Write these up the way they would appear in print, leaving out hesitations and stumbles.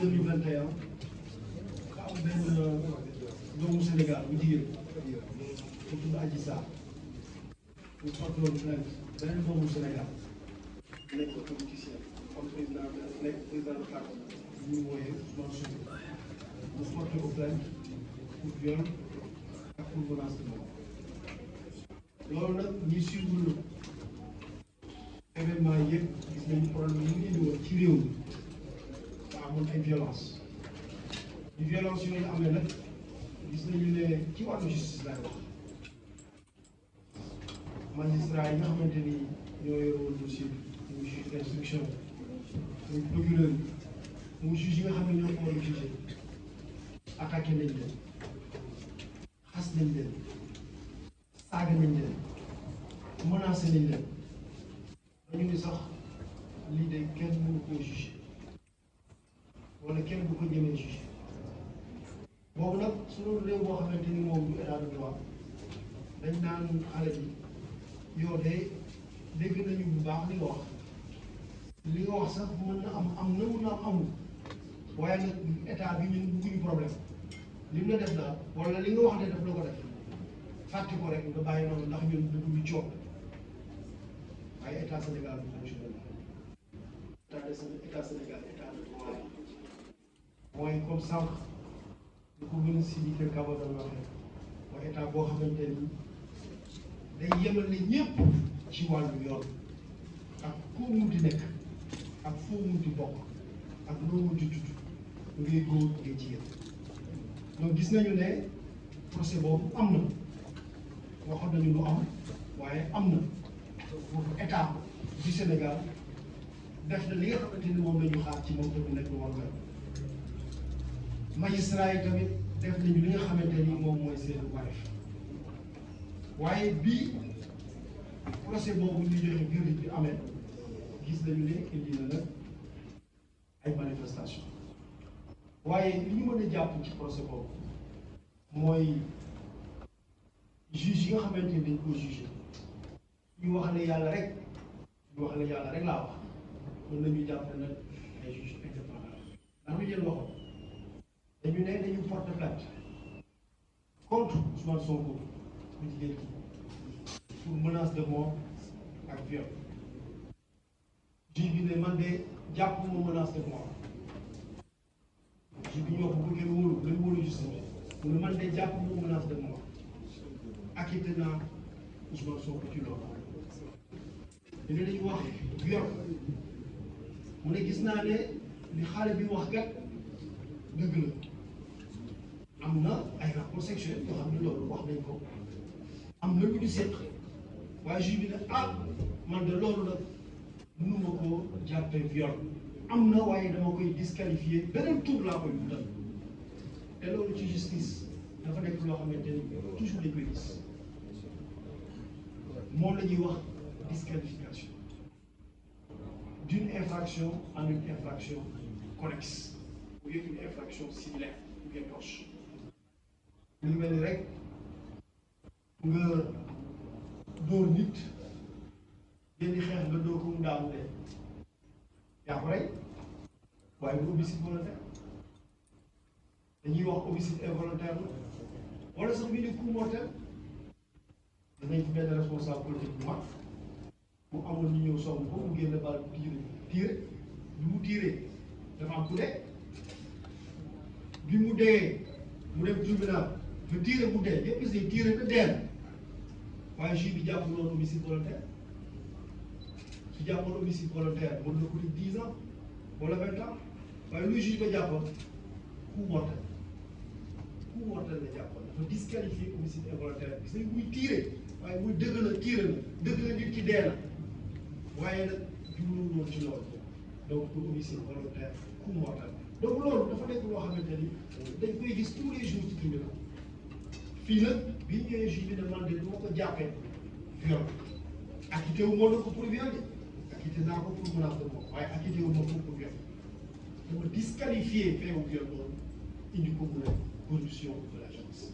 2021 am benn doomu Sénégal bu jigéen bu tudd Adji Sarr ñu portoon plainte benn doomu Sénégal nekk politicien comme président nekk président de parti bu ñu wooyee Ousmane Sonko mu porté ko plainte pour viol ak pour menace de mort loolu nag ñi suivre événement yëpp gis nañu problème yi ñu indi woon ci réew mi te amoon ay violence di violence yooyu amee nag gis nañu ne ci wàllu justice laay wax magistrat yi nga xamante ni ñoo yoroon dossier bi muy juge d'instruction muy procureur muy juge yi nga xam ne ñoo ko war a jugé attaqué nañ leen xas nañ leen saaga nañ leen menacé nañ leen dañu ni sax lii de kenn mënu koo jugé wala kenn du ko ñemee jugé boobu nag suñu réew boo xamante ni moom du état de droit dañ naan xale bi yow de dégg nañu bu baax li nga wax sax mën na am na mën na am amul waaye nag état bi ñun bëgguñu problème li mu la def daal wala li nga wax de daf la ko def fàtte ko rek nga bàyyi noonu ndax ñun bëgguñu coow waaye état Sénégal bi fonctionne état Sénégal état de droit mooy comme sànq ñu ko gën a Sidiki Kaba doon waxee mooy état boo xamante ni day yemale ñëpp ci wàllu yoon ak koo munti nekk ak foo munti bokk ak loo munti tudd ngay góor ngay jigéen donc gis nañu ne procès boobu am na waxoon nañu lu am waaye am na foofu état du Sénégal def na li nga xamante ni moom la ñu xaar ci moom tamit nekk lu war mel magistrat yi tamit def nañu li nga xamante ni moom mooy seen wareef waaye bii procès boobu ñu joxe verdict bi amee gis nañu ne indi na nag ay manifestation waaye li ñu mën a jàpp ci procès boobu mooy juge yi nga xamante ni dañ ko jugé ñu wax ne yàlla rek laa wax mën nañu jàpp nag ay juge indépendant ndax lu jël waxoon dañu ne dañu porte plainte contre Ousmane Sonko bu jigéen ki pour menace de mort ak viol juge bi ne man de jàpp ma menace de mort juge bi ñu wax bu ngeen wóolu lañ wóolu justice mu ne man de jàpp ma menace de mort acquitté naa Ousmane Sonko ci loolu ñu ne dañu wax viol mu ne gis naa ne li xale bi wax gat dëgg la am na ay rapports sexuels yoo xam ne loolu wax nañ ko am na lu ñu seq waaye juge bi ne man de loolu nag mënuma koo jàppee viol am na waaye dama koy disqualifier beneen tur laa koy wutal te loolu ci justice dafa nekk loo xamante ni toujours dañ koy gis moom la ñuy wax disqualification d'une infraction en une infraction connexe ou bien une infraction similaire ou bien proche. li mel ni rek nga dóor nit ngeen di xeex nga dóor ko mu daanu de yaa ko rey waaye bu homicide volontaire dañuy wax homicide involontaire la wala sax ñu ne coup mortel danañ fi benn responsable politique bu mag bu amoon ñu ñëw song ko mu génn bal tiire bi mu tiiree dafa am ku dee bi mu dee mu dem tribunal ba tiire mu dee yëpp gis nañ tiire ba dee waaye juge bi jàpp loolu homicide volontaire su jàppoon homicide volontaire mën na ko di 10 ans wala 20 ans waaye lu juge ba jàppoon coup mortel la jàppoon dafa disqualifié homicide involontaire gis nañ muy tiire waaye muy dëgg la tiire na dëgg la nit ki dee na waaye nag jubluwul woon ci loolu donc pour homicide volontaire coup mortel donc loolu dafa nekk loo xamante ni dañ koy gis tous les jours ci tribunal fii nag bi ñu ñëwee juge bi demandé du ma ko jàppee viol acquitté wu moo na ko pour viol de acquitté naa ko pour menace de mort waaye acquitté wu ma ko pour viol dama disqualifié fait wu viol loolu indi ko mu ne corruption de l'agence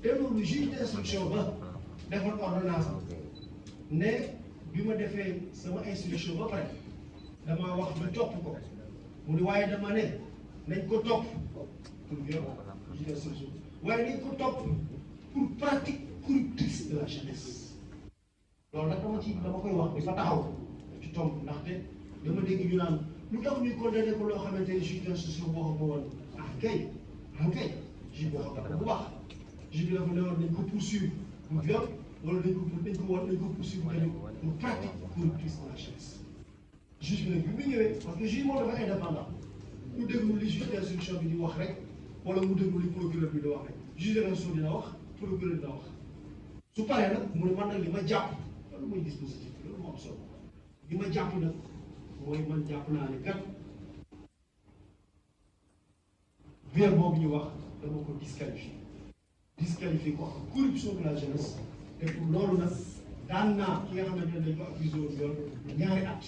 te loolu juge d'instruction ba defoon ordonnance ne bi ma defee sama instruction ba pare damaa wax ba topp ko mu ne waaye dama ne nañ ko topp pour viol judiciaire waaye nañ ko topp pour pratique corruptrice de la jeunesse loolu nag dama koy wax di fa taxaw ci tomb ndaxte dama dégg ñu naan lu tax ñuy condamné ko loo xamante ne juge d'instruction boo ko woon kay juge boo xam bu baax juge bi dafa ne woon nañ ko poursuivre pour viol wala nañ ko poursuivre tamit pour pratique corruptrice de la jeunesse juge bi nag bi mu ñëwee parce que juge moom dafa indépendant mu déglu li juge d'instruction bi di wax rek wala mu déglu li procureur bi di wax rek juge d'instruction dina wax procureur dina wax su paree nag mu ne man nag li ma jàpp loolu mooy dispositif loolu moo am solo li ma jàpp nag mooy man jàpp naa ne kat viol boobu ñu wax dama ko disqualifié ko ak corruption de la jeunesse te pour loolu nag daan naa ki nga xamante ne dañ ko accusé woon viol ñaari at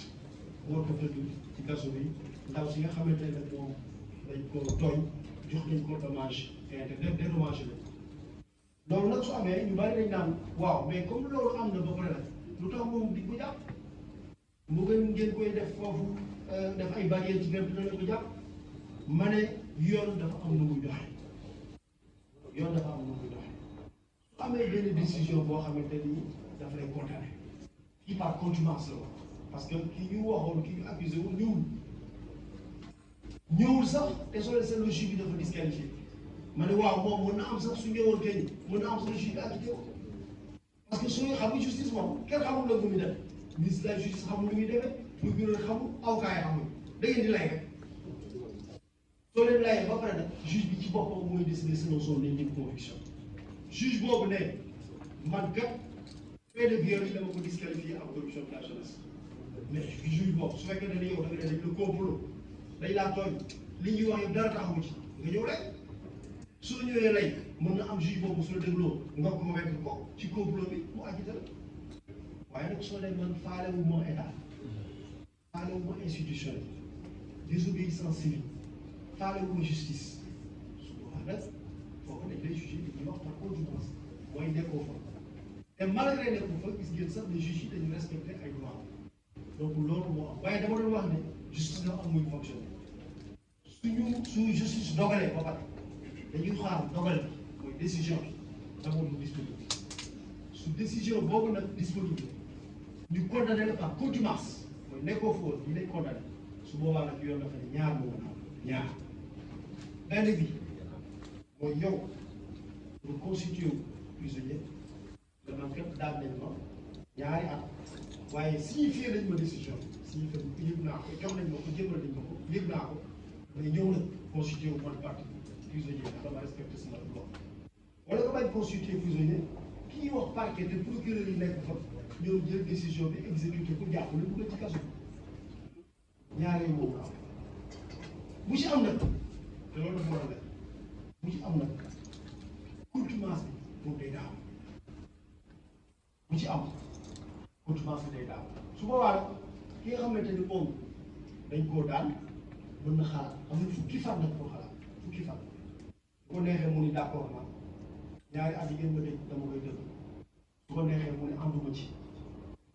war ko tëdd ci kaso bi ndaw si nga xamante ne nag moom dañ ko tooñ jox nañ ko dommage dédommagé la loolu nag su amee ñu bari dañ naan waaw mais comme loolu am na ba pare nag lu tax moom di ko jàpp mu ngeen koy def foofu def ay barrières ci benn dina ko jàpp ma ne yoon dafa am na muy doxe yoon dafa am na muy doxe su amee benn décision boo xamante ni daf lay condamné kii par contumace la wax parce que ki ñu waxoon ki ñu accusé wu ñëwul sax te soo leen seen juge bi dafa disqualifié ma ne waaw moom mën na am sax su ñëwoon kenn mën na am sax juge bi acquitté ko parce que suñu xam justice moom kenn xamul la muy def ministre de la justice xamul lu muy defee procureur xamul avocat yi xamul da ngeen di lay rek soo leen layee ba pare nag juge bi ci boppam mooy décider selon son ligne de conviction juge boobu ne man kat fait de viol yi dama ko disqualifié ak corruption de la jeunesse mais juge boobu su fekkee ne yow da nga def le complot dañ laa tooñ li ñuy wax yëpp dara taxawu ci nga ñëw rek su la ñëwee lay mën na am juge boobu su la dégloo nga convaincre ko ci complot bi mu acquitté la waaye nag soo leen man faale wu ma état faale wu ma institution désobéissance civile faale wu ma justice su boobaa nag foofu dañ lay jugé li ñuy wax par contumace mooy nekkoo fa te malgré nekkoo fa gis ngeen sax ne juge yi dañu respecté ay droit donc loolu moo am waaye dama doon wax ne justice dafa am muy fonctionné su justice dogalee ba pare dañuy xaar dogal bi mooy décision bi d'abord mu disponible su décision boobu nag disponible ñu condamné la par contumace mooy nekkoo fóot ñu lay condamné su boobaa nag yoon dafa ne ñaar moo mën a am ñaar benn bi mooy yow nga constitué wu prisonnier dama kat daal nañ ma ñaari at waaye signifié nañ ma décision signifié yëg naa ko jox nañ ma ko jëmbal nañ ma ko yëg naa ko mais ñëw na constitué wu man partie prisonnier ndax dama respecté sama loi wala nga bañ constitué prisonnier ki ñuy wax parquet te procureur yi nekk fa ñëw jël décision bi exécuté ko jàpp lu bëgg ci kaso ñaaree moom am bu ci am nag te loolu dafa war a def bu ci am nag contumace bi moom day daaw bu ci am contumace bi day daaw su boobaa nag ki nga xamante ni moom dañ koo daan mën na xalaat am na fukki fan nag pour xalaat fukki fan bu ko neexee mu ni d'accord naa ñaari at yi ngeen ma dégg dama koy dëgg su ko neexee mu ne ànduma ci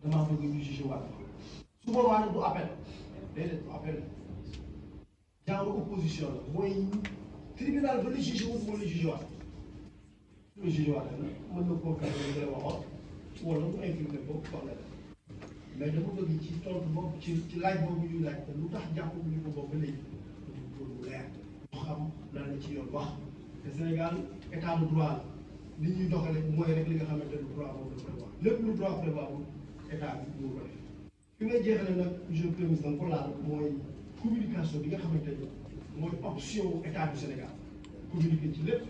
damaa bëgg ñu jugé waat su boobaa nag du appel déedéet du appel genre opposition la mooy tribunal ba la jugé wu moo la jugé waat su la jugé waat nag mën na confirmer li nga waxoon wala mu infirmer boobu wax la mais dama bëgg ci tontu boobu ci laaj boobu ñuy laaj te lu tax jàpp ñu ko boobu ba léegi pour mu leer ñu xam lan la ci yoon wax te Sénégal état de droit la li ñuy doxale mooy rek li nga xamante ne droit moom la prévoir lépp lu droit prévoir état bi moo ko def fi may jeexale nag monsieur le premier ministre ko laal mooy communication bi nga xamante ne mooy option état du Sénégal communiquer ci lépp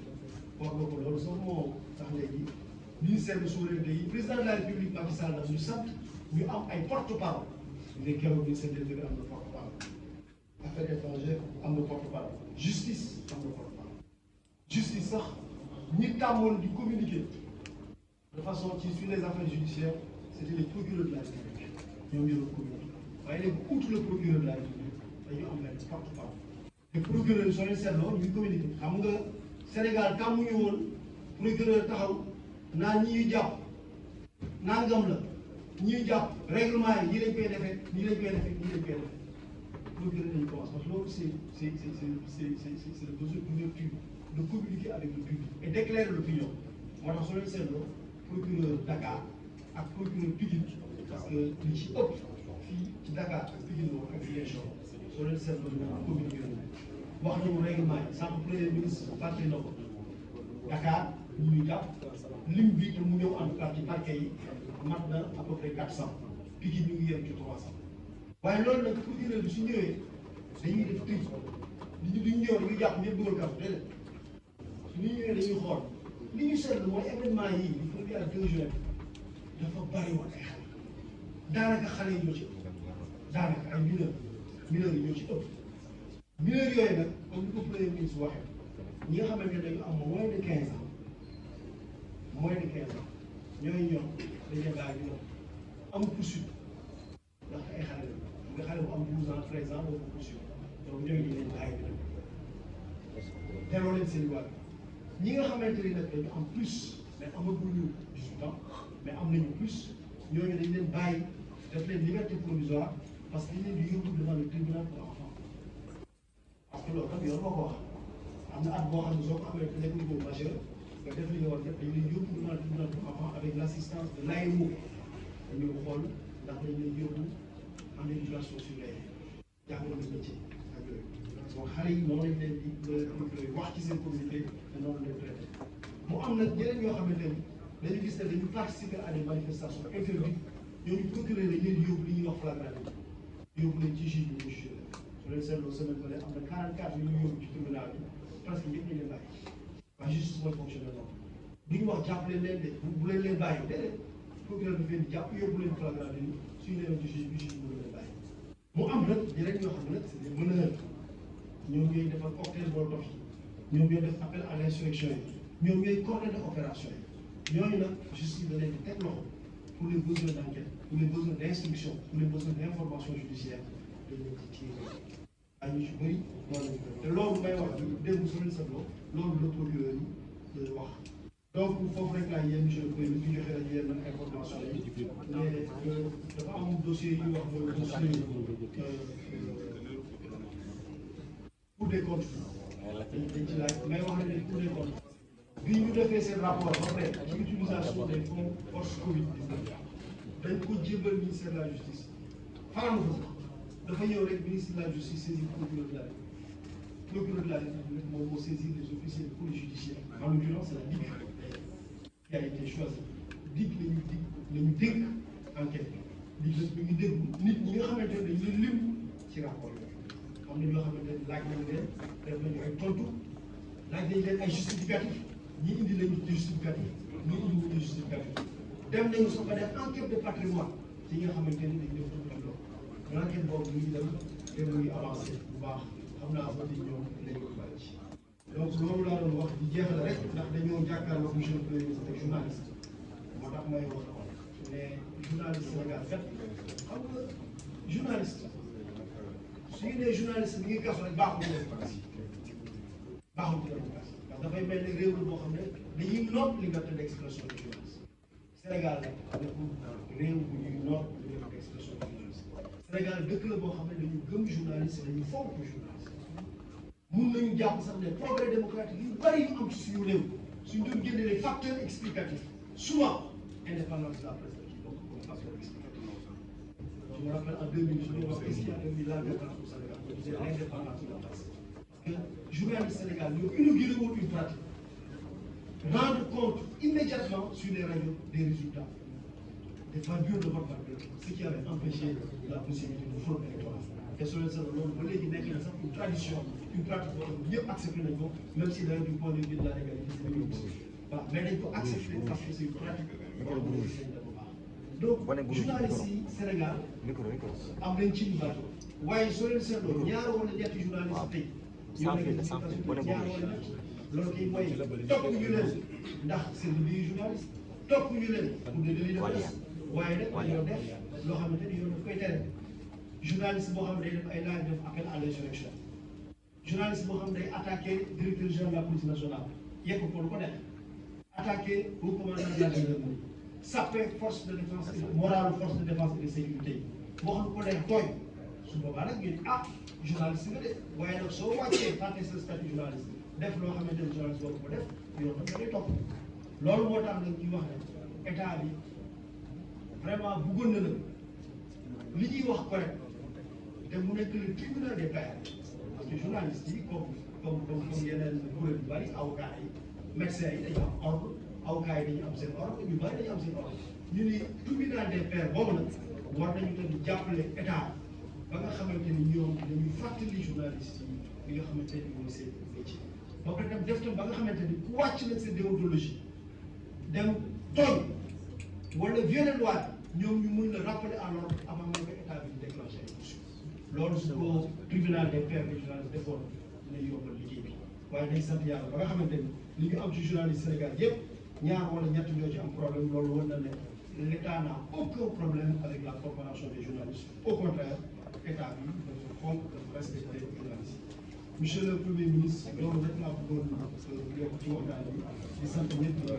wax nga ko loolu sax moo tax léegi ministère de souveraineté yi président de la république Macky Sall daf ñu sant ñu am ay porte-parole les keroog ministère de l'Intérieur am na porte-parole affaires étrangères am na porte-parole justice am na porte-parole justice sax ñi tàmmoon di communiquer de façon ci sur les affaires judiciaires c'était les procureurs de la République ñoom ñoo doon communiquer waaye léegi outre le procureur de la République dañu am benn porte-parole te procureur yi soo leen seetloo ñuy communiquer xam nga Sénégal tàmmuñu woon procureur taxaw naa ñi jàpp nangam la ñuy jàpp règlement yi nii lañ koy defee nii lañ koy defee nii lañ koy defee procureur dañu commencé parce que loolu c'est le besoin d'ouverture de communiquer avec le public et d'éclairer l'opinion moo tax soo leen seetloo procureur Dakar ak procureur Pikine parce que li ci ëpp fii ci Dakar ak Pikine moom ak Ziguinchor soo leen seetloo ñu communiqué wax nañu règlement yi sànq premier ministre fàttali na ko Dakar ñu ngi jàpp lim bi te mu ñëw en tout cas ci parquet yi mat na à peu près 400 Pikine ñu ngi yem ci 300 waaye loolu nag procureur bi su ñëwee dañuy def tri nit ñi duñ ñëw dañuy jàpp ñëpp dugal kaso déedéet su ñu ñëwee dañuy xool li ñu seetlu mooy événement yi il faut dire 2 juin dafa bari woon ay xale daanaka xale yi ñoo ci ëpp daanaka ay mineurs yi ñoo ci ëpp mineurs yooyu nag comme ni ko premier ministre waxee ñi nga xamante ne dañu am moins de 15 ans ñooy ñoom dañuy bàyyi ñoom amul poursuite ndax ay xale la nga xale bu am 12 ans 13 ans boo ko poursuite donc ñooy ñu leen bàyyi bi nag delloo leen seen wàll ñi nga xamante ni nag dañu am plus mais amaguñu 18 ans mais am nañu plus ñooñu dañ leen bàyyi def leen liberté provisoire parce que dañ leen di yóbbu devant le tribunal pour enfants parce que loolu tam yoon moo ko wax am na at boo xam ne soo ko amee te nekkul boobu majeur nga def li nga war def dañ leen yóbbu devant le tribunal pour enfants avec l' assistance de l'AEMO dañu xool ndax dañ leen yóbbu en éducation surveillée jàngal nañ métier ak yooyu donc xale yi noonu lañ leen di wax ci seen communauté te noonu lañ traité mu am nag ñeneen ñoo xamante ni dañu gis ne dañu participer à des manifestations interdites ñooñu procureur lañ leen yóbbu li ñuy wax flagrant yóbbu leen ci juge bi mu jugé leen su leen seetloo semaine ba am na 44 yu ñu yóbbu ci tribunal bi presque ñëpp ñu leen bàyyi waaye justice mooy fonctionné noonu du ñu wax jàpp leen leen de bu leen leen bàyyi déedéet procureur daf leen di jàpp yóbbu leen flagrant bi suñu leen ci juge bi juge bi mu leen bàyyi mu am nag yeneen ñoo xam ne nag c'est des meneurs ñoom ñooy defal cocktail molotov yi ñoom ñooy def appel à l'insurrection yi ñoom ñooy coordonner opération yi ñooñu nag justice da leen di teg loxo pour les besoins d'enquête pour les besoins d'instruction pour les besoins d'information judiciaire dañ leen ci tirer ay ñu ci bëri loolu lañ te loolu may wax dégg su leen seetloo loolu la procureur yi wax donc foofu rek laa yéen monsieur le président ñu joxe rek yenn information yi mais dafa am dossier yu wax mooy dossier Cour des comptes dañ ci laaj may wax ne Cour des comptes bi ñu defee seen rapport ba pare ci utilisation des fonds force Covid 19 dañ ko jébbal ministère de la justice xaramu ko sax dafa ñëw rek ministre de la justice saisir procureur de la République moom moo saisir les officiers de police judiciaire en l'occurrence c'est la DIC qui a été choisi DIC lañu dégg enquête bi DIC ñu ngi dégg nit ñi nga xamante ne dañu leen lim ci rapport yi am na ñoo xamante ne laaj nañ leen def nañu ay tontu laaj nañ leen ay justificatif ñi indi lañu justificatif ñi indi wuñu justificatif dem nañu soo ko def enquête de patrimoine ci nga xamante ni dañ def tuuti loolu enquête boobu ñu ngi dem te mu ngi avancé bu baax xam naa ba di ñoom lañu ko bàyyi ci donc loolu laa doon wax di jeexal rek ndax dañoo jàkkaarloo monsieur le premier ministre ak journaliste moo tax may wax mais journaliste Sénégal kat xam nga journaliste su ñu nee journaliste bi ngi kaso rek baaxul ci démocratie baaxul ci démocratie ndax dafay mel ni réew boo xam ne dañuy noot liberté d'expression du journaliste Sénégal nag nekkul réew bu ñuy noot liberté d'expression du journaliste Sénégal dëkk la boo xam ne dañu gëm journaliste dañu fonk journaliste mun nañu jàpp sax ne progrès démocratique yu bari yu am ci suñu réew suñu doon génne les facteurs explicatifs souvent indépendance de la presse qui bokk comme facteur explicatif. Je me rappelle en 2000 je me wax est-ce qu'il y a l'indépendance au Sénégal je disais l'indépendance de la presse parce que journaliste Sénégal ñoo inauguré woon une pratique rendre compte immédiatement sur les radios des résultats des bureaux de vote par bureau ce qui avait empêché la possibilité de fraude électorale te soo leen seetlu loolu ba léegi nekk na sax une tradition une pratique boo xam ne ñëpp accepté nañ ko même si d'ailleurs du point de vue de la légalité c'est une waaw mais dañ ko accepté parce que c'est une pratique boo xam ne seen dafa baax donc journalistes yi Sénégal am nañ ci lu baax waaye soo leen seetloo ñaar wala ñetti journalistes tey ñoo nekk ci ñaar wala ñett loolu kay mooy topp ñu leen ndax c'est le liggéey journaliste topp ñu leen pour des délits de presse waaye nag dañoo def loo xamante ni yoon daf koy tere journaliste boo xam ne day def ay laaj def appel à l'insurrection journaliste boo xam ne day attaqué directeur général de la police nationale yegg ko lu ko def attaqué au commandant de la gendarmerie sappe force de défense morale force de défense et de sécurité boo xam ne ko def tooy su boobaa nag ñu ne ah journaliste nga de waaye nag soo wàccee fàtte sa statut journaliste def loo xamante ni journaliste boobu ko def yow nag da ngay topp loolu moo tax nag ñuy wax ne état bi vraiment bëggoon na li ñuy wax correct te mu nekk le tribunal des pairs parce que journaliste yi comme yeneen kuréel yu bari avocats yi médecins yi dañu am ordre avocats yi dañu am seen ordre ñu bari dañu am seen ordre ñu ni tribunal des pairs boobu nag war nañu tamit jàppale état ba nga xamante ni ñoom dañuy fàttali journaliste yi nga xamante ni mooy seen métier ba pare tam def tam ba nga xamante ni ku wàcc nag sa déontologie dem tooñ wala violer loi ñoom ñu mën la rappeler à l'ordre avant même que état bi déclenché ay poursuites loolu su ko tribunal des pairs des journalistes defoon dinañ yombal liggéey bi waaye dañ sant yàlla ba nga xamante ni li ñu am ci journaliste Sénégal yëpp ñaar wala ñett ñoo ci am problème loolu war na ne l'État n'a aucun problème avec la corporation des journalistes au contraire état bi dafa fonk dafa respecté journalistes monsieur le premier ministre loolu rek laa bëggoon yokk ci waxtaan bi di sant ñëpp ñëpp